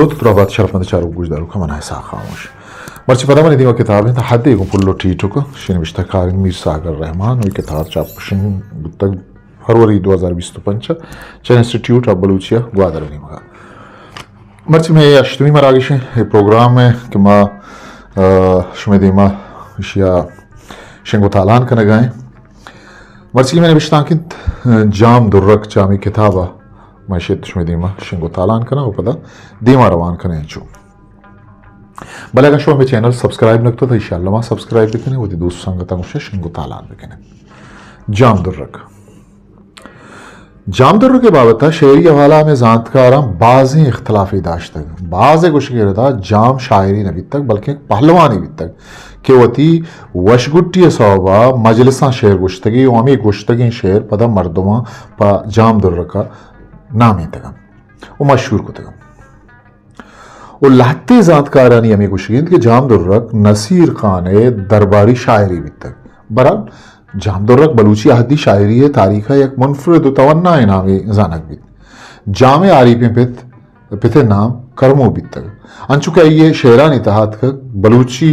درود درابات شرپمند چاروک گوشداروکاں، من اسحاق خاموش۔ مرچی پدا منی دیما کتاب انت حدے گوں پل و ٹیٹک، شی نبشتہ کار انت میر ساگر رحمان، و اے کتاب چاپ گوشنگ بوتگ فروری دو ہزار بیست و پنچ ء چہ انسٹیٹیوٹ آف بلوچی ء گوادر ء نیمگ ء۔ مرچی مئے ہشتمی مراگش انت، اے پروگرام ء کہ ما، آ، شمئے دیما ایشی ء شنگ و تالان کنگ ء ایں۔ مرچی مئے نبشتانک انت، آ، جام درک چہ ہمے کتاب ء ما ایشی ء شمئے دیما شنگ و تالان کناں و پدا دیما روان کنیں انچو۔ بلے اگاں شما مئے چینل سبسکرائب نہ کتگ، تہ انشاءاللہ ما سبسکرائب بکنیں، وتی دوست سنگتاں گوشے شنگ و تالان بکنیں۔ جام درک۔ جام درک ء بابت ء شعری حوالہ ء مئے زانتکاراں بازیں اختلافے داشتگ۔ بازے گوشگ ء ردا جام شاعری نہ بیتگ، بلکیں پہلوانے بیتگ کہ وتی وشگٹی ء سوب ء مجلساں شعر گوشتگی و ہمے گوشتگیں شعر پدا مردماں پہ جام درک ء نامینتگ انت و مشہور کتگ انت۔ و لہتے زانتکارانی ہمے گوشگ انت کہ جام درک نصیر خان ء درباری شاعرے بیتگ۔ بہرحال، جام درک بلوچی اہدی شاعری ء تاریخ ء یک منفرد و توانائیں نامے زانگ بیت۔ جام ء آریپیں پت، پت ء نام کرمو بیتگ۔ انچو کہ آئی ء شعرانی تہا اتکگ، بلوچی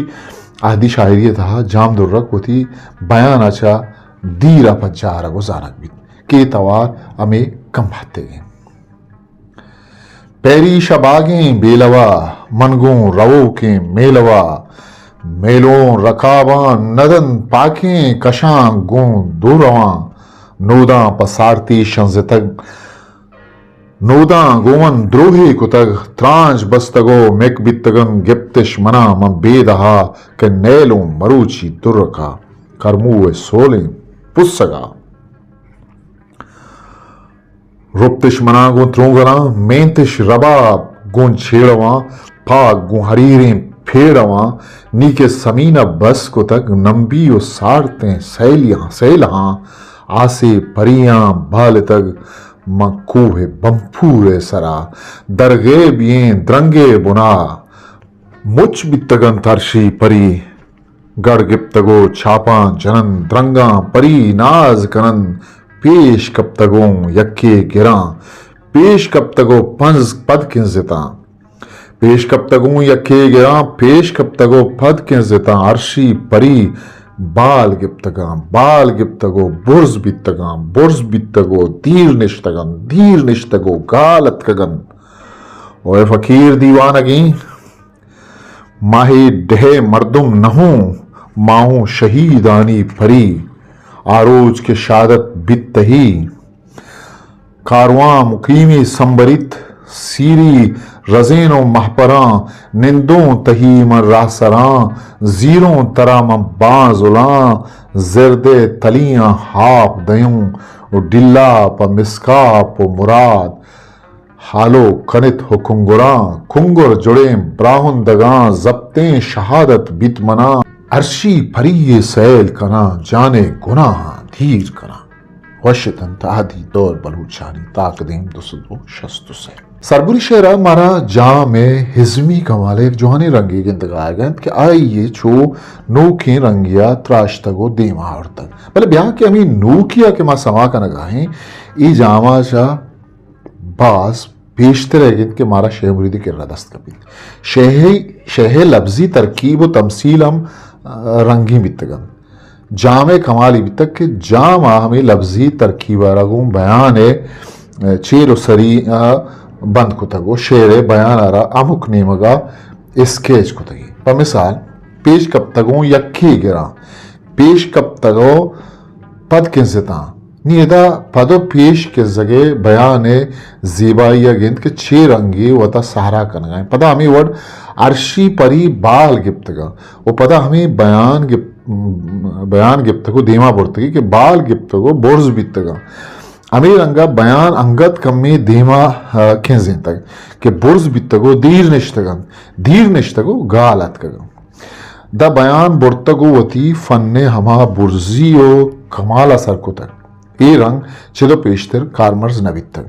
اہدی شاعری ء تہا جام درک وتی بیان ء چہ دیر ء پجارگ و زانگ بیت کہ اے توار ہمے کم ہتیگ انت۔ پیری شباگیں بیلوا، من گوں رووکیں میلوا، میلون رکاباں ندن پاکیں کشاں گوں دو رواں، نوداں پہ سارتی شنزتگ، نوداں گوں من دروہے کتگ، ترانچ بستگ و مک بیتگن، گپتش منا من بیدہا کہ نیلوں مروچی درکا کرمو سولیں پسگا۔ رپتش منا گوں ترونگراں، مینتش رباب گوں چھیڑواں، پاگ گوں حریریں پھیڑواں، نی کہ سمین ء بس کتگ نمبی و سارتیں سیلیاں، سیلہاں، آسے پریاں بالتگ من کوہ بمپور ء سرا، درگیبیں درنگے بنا مچ بیتگنت ارشی پری۔ گڑ گپتگ و چاپاں جنن درنگاں پری ناز کنن، پیش کپتگوں یکے گراں، پیش کپتگ و پنز پد کنزتاں، پیش کپتگوں یکے گراں، پیش کپتگ و پد کنزتاں، ارشی پری بال گپتگاں، بال گپتگ و برز بیتگاں، برز بیتگ و دیر نشتگن، دیر نشتگ و گال اتکگن۔ اوئے فقیر دیوانگیں، ماہے ڈہے مردم نہ ہوں، ما ہوں شہیدانی پری۔ آ روچ کہ شہادت بیت تہی، کارواں مقیمی سمبریت، سیری رزین و مہپراں، نندوں تہی من راہسراں، زیروں ترا من بانزلاں، زردے تلیاں ہاپ دیوں و ڈلا پہ مسکاپ و مراد، ہالو کنت ہو کنگراں، کنگر جڑیں براہندگاں، زپتیں شہادت بیت منا۔ ارشی پری ء سیل کناں، جانے گناہاں دیر کناں۔ وش اتنت اہدی دور بلوچانی، تاکدیم دو سد و شست و سے۔ سربری شعر ء مارا جام ء ہزمی کمال ء یک جوانیں رنگے گندگ ء آیگ انت کہ آئی ء چو نوکیں رنگے ء تراشتگ و دیم ء آورتگ۔ بلے بیا کہ ہمے نوکی ء کہ ما سما کنگ ء ایں، اے جام ء چہ باز پیشتر ئیگ انت کہ مارا شے مریدی کرا دست کپیت۔ شے، شے لبزی ترکیب و تمثیل ہم، آ، رنگین بیتگ انت۔ جام ء کمالی بیتگ کہ جام ء ہمے لبزی ترکیب ء را گوں بیان ء، آ، چیر و سری ء بند کتگ و شعر ء بیان ء را ہمک نیمگ ء اسکیچ کتگی۔ پہ مثال، پیش کپتگوں یکے گراں، پیش کپتگ و پد کنزتاں۔ نی ادا پد و پیش کنزگ ء بیان ء زیبائی ء گند کہ چے رنگے وتا سہرا کنگ ء انت۔ پدا ہمے وڑ ارشی پری بال گپتگ ء و پدا ہمے بیان گپ-، بیان گپتگ و دیما برتگی کہ بال گپتگ و برز بیتگ ء۔ ہمے رنگ ء بیان انگت کمے دیما، آ، کنزینتگ کہ برز بیتگ و دیر نشتگ انت، دیر نشتگ و گال اتکگ انت۔ داں بیان برتگ و وتی فن ء ہما برزی و کمال ء سر کتگ۔ اے رنگ چد و پیشتر کارمرز نہ بیتگ۔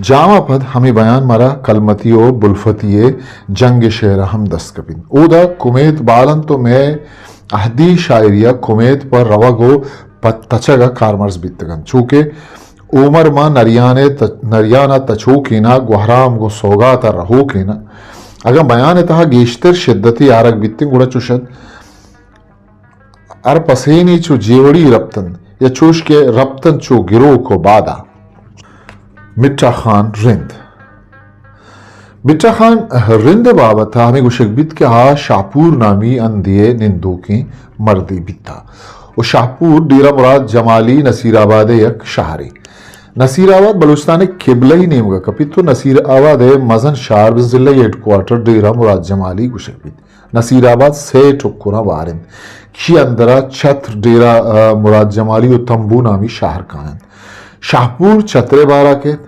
جام ء پد ہمے بیان مارا کلمتی و بلفتی ء جنگ ء شعر ء ہم دست کپیت۔ اودا کمیت بال انت و مئے اہدی شاعری ء کمیت پہ روگ و پہ تچگ ء کارمرز بیتگ انت۔ چو کہ اومر ماں نریان ءِ ت-، نریان ءَ تچوکین ءَ، گوھرام گوں سوگات ءَ رھوکین ءَ۔ اگاں بیان ءِ تہا گیشتر شدتے آرگ بیتیں گڑا چش ات، ھر پسینے چو جیوڑی رپتنت یا چوش کہ رپتنت چو گروک ءُ بادا۔ مٹھا خان رند۔ مٹھا خان رند ءِ بابت ءَ ھمے گوشگ بیت کہ آ شاھپور نامی ھندے ءِ نندوکیں مردے بیتہ ءُ شاھپور ڈیرہ مراد جمالی نصیر آباد ءِ یک شھرے۔ نصیر آباد بلوچستان ءِ قبلہ ئی نیمگ ءَ کپیت ءُ نصیر آباد ءِ مزن شھر بزاں ضلعی ھیڈ کوارٹر ڈیرہ مراد جمالی گوشگ بیت۔ نصیر آباد سے ٹکراں بار اِنت۔ چی اندر ءَ چتر، ڈیرہ، آ، مراد جمالی ءُ تمبو نامی شھر کاینت۔ شاھپور چتر ءِ بار ءَ کیت۔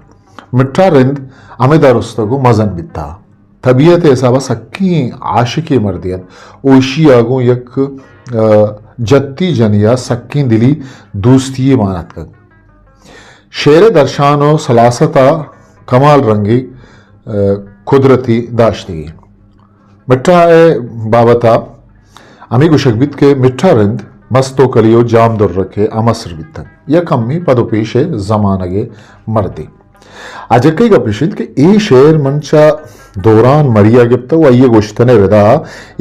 مٹھا رند ھمدا رستگ ءُ مزن بیتہ۔ طبیعت ءِ حساب ءَ سکیں عاشقیں مردے اَت ءُ ایشی ءَ گوں یک، آ، جتی جنے ءَ سکیں دلی دوستی یے مان اتکگ۔ شعر ءِ درشان ءُ سلاست ءَ کمال رنگے، آ، قدرتے داشتگی۔ مٹھا ءِ بابت ءَ ھمے گوشگ بیت کہ مٹھا رند مست ءُ کلی ءُ جام درک ءِ ھمعصر بیتگ، یک کمے پد ءُ پیش ءِ زمانگ ءِ مردے۔ اجکئی گپ ایش اِنت کہ اے شعر من چہ دوران مری ءَ گپتہ ءُ آئی ءِ گوشتن ءِ ردا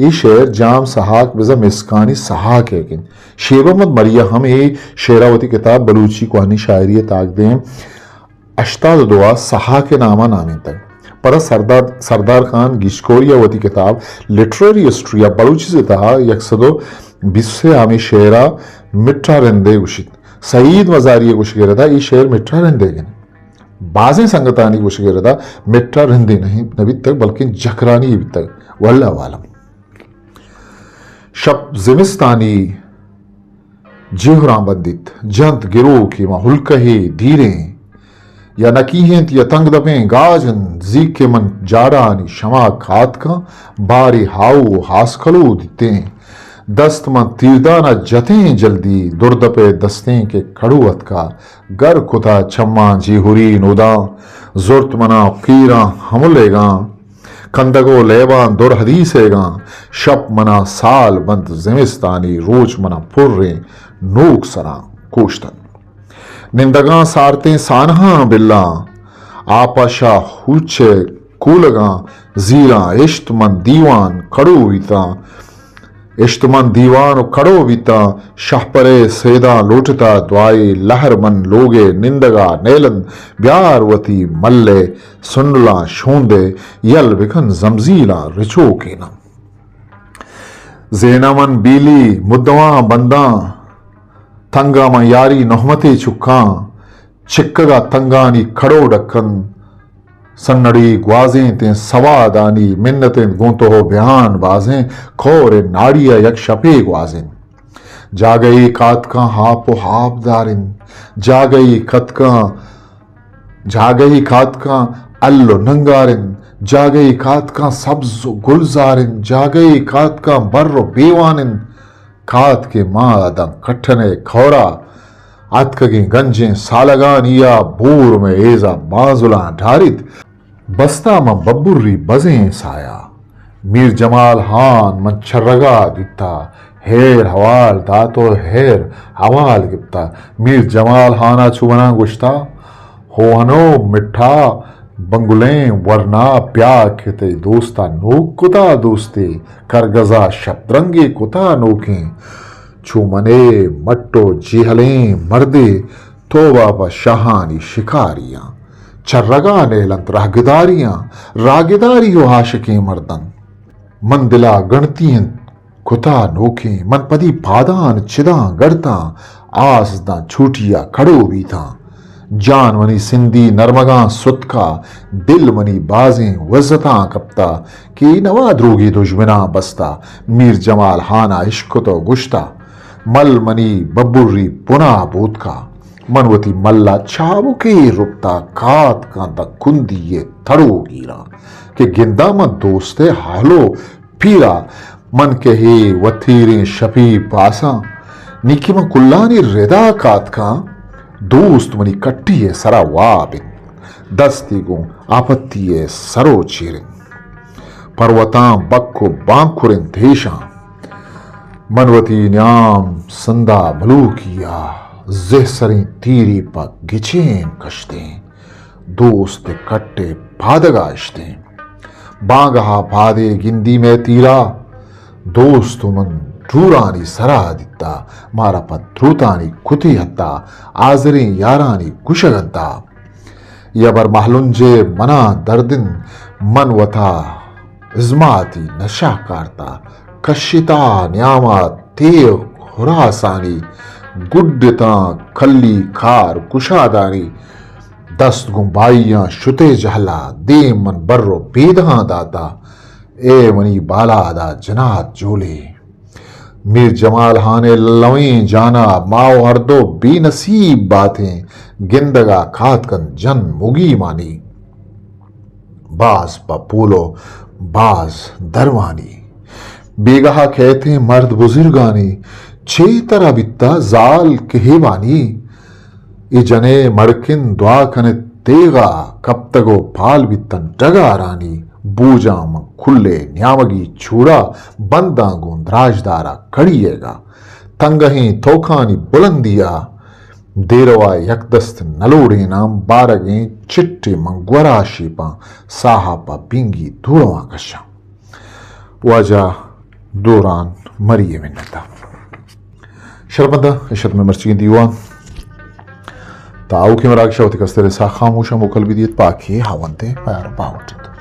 اے شعر جام سہاک بزاں مسکانی سہاک ئیگ اِنت۔ شیب احمد مری ءَ ھم اے شعر ءَ وتی کتاب بلوچی کوھنیں شاعری ءِ تاکدیم ھشتاد ءُ دو ءَ سہاک ءِ نام ءَ نامینتگ۔ پدا سردار، سردار خان گیشکوری ءَ وتی کتاب لٹریری ہسٹری آف بلوچز ءِ تہا یک سد ءُ بیست ءَ ھمے شعر ءَ مٹھا رندے گوشیت۔ سعید مزاری ءِ گوشگ ءِ ردا اے شعر مٹھا رندے گن۔ بازیں سنگتانی گوشگ ءِ ردا مٹھا رندے نہ، نہ بیتگ بلکیں جکرانی بیتگ۔ واللہ عالم۔ شپ زمستانی جیہراں بندیت، جنت گروکے ماں ہلکہے دیریں، یا نکیہنت یا تنگ دپیں گاج انت، زیک کہ من جاڑانی شما کاتکاں، بارے ہاؤ و ہاسکلو دیتیں۔ دست من تیردان ء جتیں جلدی، دردپے دستیں کہ کڑو اتکا، گر کتا چماں جیہری نوداں، زرت منا قیراں ہملیگاں۔ کندگ و لیباں در حدیث ئیگاں، شپ منا سال بنت زمستانی، روچ منا پریں نوک سراں کوشتن۔ نندگاں سارتیں سانہاں بلاں، آپا شاہ ہوچ ء کولگاں زیراں، اشت من دیوان کڑو بیتاں۔ اشت من دیوان و کڑو بیتاں، شہپرے سیداں لوٹتا، دعائے لہر من لوگے نندگا نیلند، بیار وتی ملے سنڈلاں شوندے، یل بکن زمزیلاں رچوکیناں۔ زیناں من بیلی مدواں بنداں، تنگا من یاری نحمتے چکاں، چکگا تنگانی کڑو ڈکن، سنڑی گوازینتیں سوادانی منتیں گوں تو بیان بازیں، کور ناڑی ء یک شپے گوازین۔ جاگہے کاتکاں ہاپ و ہاپ دارین، جاگہے کتکاں، جاگہے کاتکاں ال و ننگارین، جاگہے کاتکاں سبز و گلزارین، جاگہے کاتکاں بر و بیوانین۔ کاتکے ماں داں کٹھنے کھورا، اتکگیں گنجیں سالگانی ء بور مئے ایزا بانزلاں ڈاریت۔ بستا من ببری بزیں سایا، میر جمال ہان من چرگا دیتا، ہیر حوال دات و ہیر حوال گپتا۔ میر جمال ہانا چو منا گوشتا، ہو ہنو مٹھا بنگلیں ورنا، بیا کہ تئی دوستا نوک کتا دوستے، کرگزا شپدرنگے کتا نوکیں۔ چو منے مٹ و جہلیں مردے، تو بابا شاہانی شکاریاں۔ چرگا نیلنت راہگداریاں، راہگداری و عاشقیں مردن۔ من دلا گنتی انت کتا نوکیں، من پدی پادان چداں گڑتاں، آس داں چوٹیا کڑو بیتاں۔ جان منی سندی نرمگاں ستکا، دل منی بازیں وزتاں کپتا، کہ اے نوا دروگی دژمناں بستا۔ میر جمال ہانا اشکت و گشتا، مل منی ببری بنا بوتکا۔ من وتی ملا چابکے رپتا، کاتکاں داں کندی ء تڑو گیراں، کہ گنداں من دوست ء ہالو پیرا۔ من کہ ہے وتیریں شپی باساں، نی کہ من کلانی ردا کاتکاں، دوست منی کٹی ء سرا واب انت، دستی گوں آپتی ء سرو چیر انت۔ پروتاں بک و بانکر انت ایشاں۔ من وتی نیام سندا ملوکی ء زہسریں تیرے پہ گچین کشتیں، دوست کٹ ءِ پادگا اشتیں۔ بانگہا پادے گندی مئے تیرا، دوست و من ڈورانی سرا دیتا، مارا پہ دروتانی کتے ہتا، آزریں یارانی گوشگ انتا۔ یا بر مہلنجے منا دردن، من وتا ازماتی نشہ کارتا، کشتا نیاما تیغ ہراسانی، گڈتاں کلی کار کشادانی، دست گوں بائیاں شتے جہلا، دیم من بر و بیدہاں داتا، اے منی بالادا جنات جولے۔ میر جمال ہان ءِ لویں جانا، ما و ہر دو بے نصیب باتیں، گندگا کات کنت جن مگیمانی۔ باز پہ پول و باز درمانی، بیگہا کیتیں مرد بزرگانی، چے ترا بیتا زال کہیوانی۔ اے جنے مڑکن دعا کنت تیغا، کپتگ و پال بیتن ڈگارانی۔ بوجاں من کلے نیامگی چوڑا، بنداں گوں دراجدارا کڑی ئیگا۔ تنگہیں توکانی بلندیا، دیروا یک دست نلوڑیناں، بارگیں چٹے من گورا شیپاں، ساہا پہ بینگی دورواں کشاں۔ واجہ دوران مری ءِ منت ءَ۔ شرمندہ، اشت میں مرچیگیں دیوان۔ تا آؤکیں مراگش ءَ وتی کستر ءِ ساہ خاموش ءَ موکل بدیت، پاکیں ہاوندیں میار باوٹ انت۔